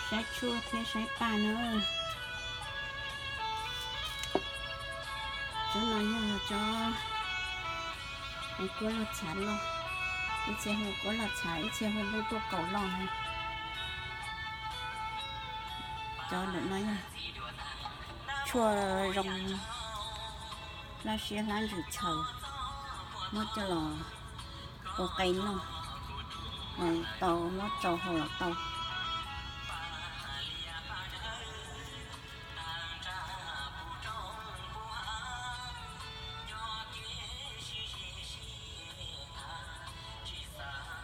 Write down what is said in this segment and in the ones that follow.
Saib tshuaj thiab saib paj na. Tsob no yog tsob kuab loj txhav loj, ib txhia hu kuab loj txhav, ib txhia hu nplooj tuaj kaus loj na. Cov ntawm no yog tshuaj zoo hlab siab hlab ntsws txhaws, muab coj los ua qe noj tau, muab tsau hau los tau.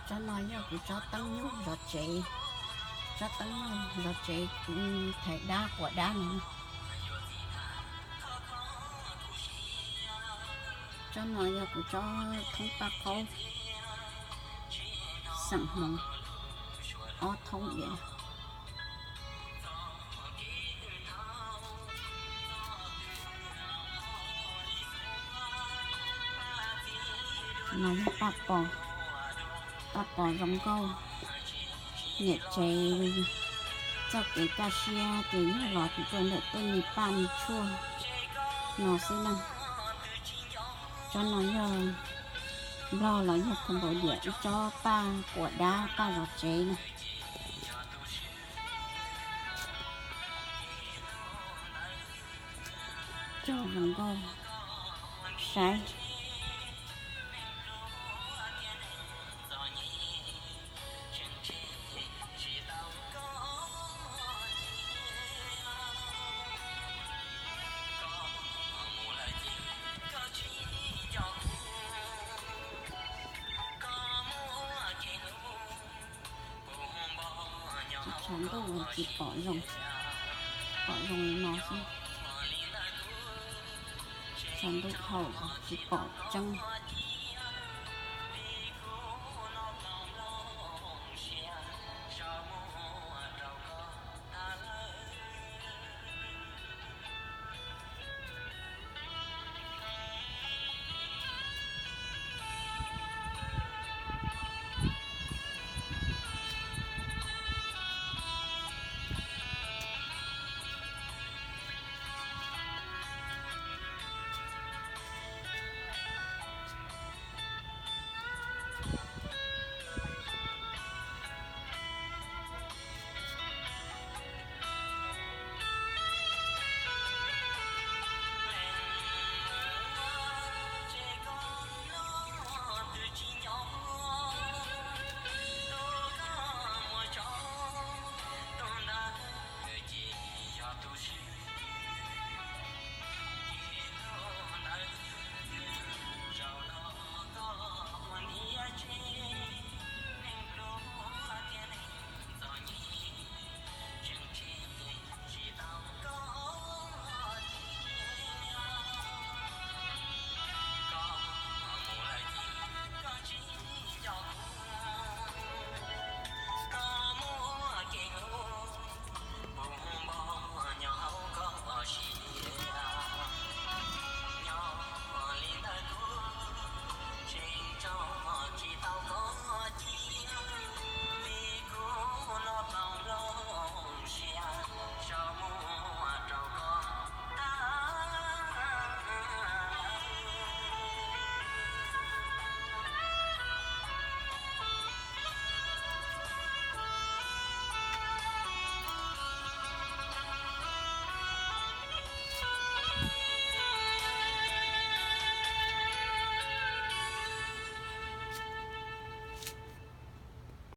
Tsob no yog kuv tsob teeb nyuj zov tsev, tsob teeb nyuj zov tsev, kuv thaiv dab quas dab no. Tsob no yog kuv tsob thoob paj qaub xeem Hmoob, ob thoob diam. No yog paj pos, paj pos zoo nkauj. Niam tsev txoj kev kaj siab ces yog los rau ntawm tej me paj me tshuaj no xwb na. Tsob no yog Nplog los yog Cambodia ib tsob paj quas dab paj zov tsev na. Tso zoo nkauj saib. Tshav ntuj tsis pom zoo, pom zoo li no xwb. Tshav ntuj dhau tsis pom tseeb.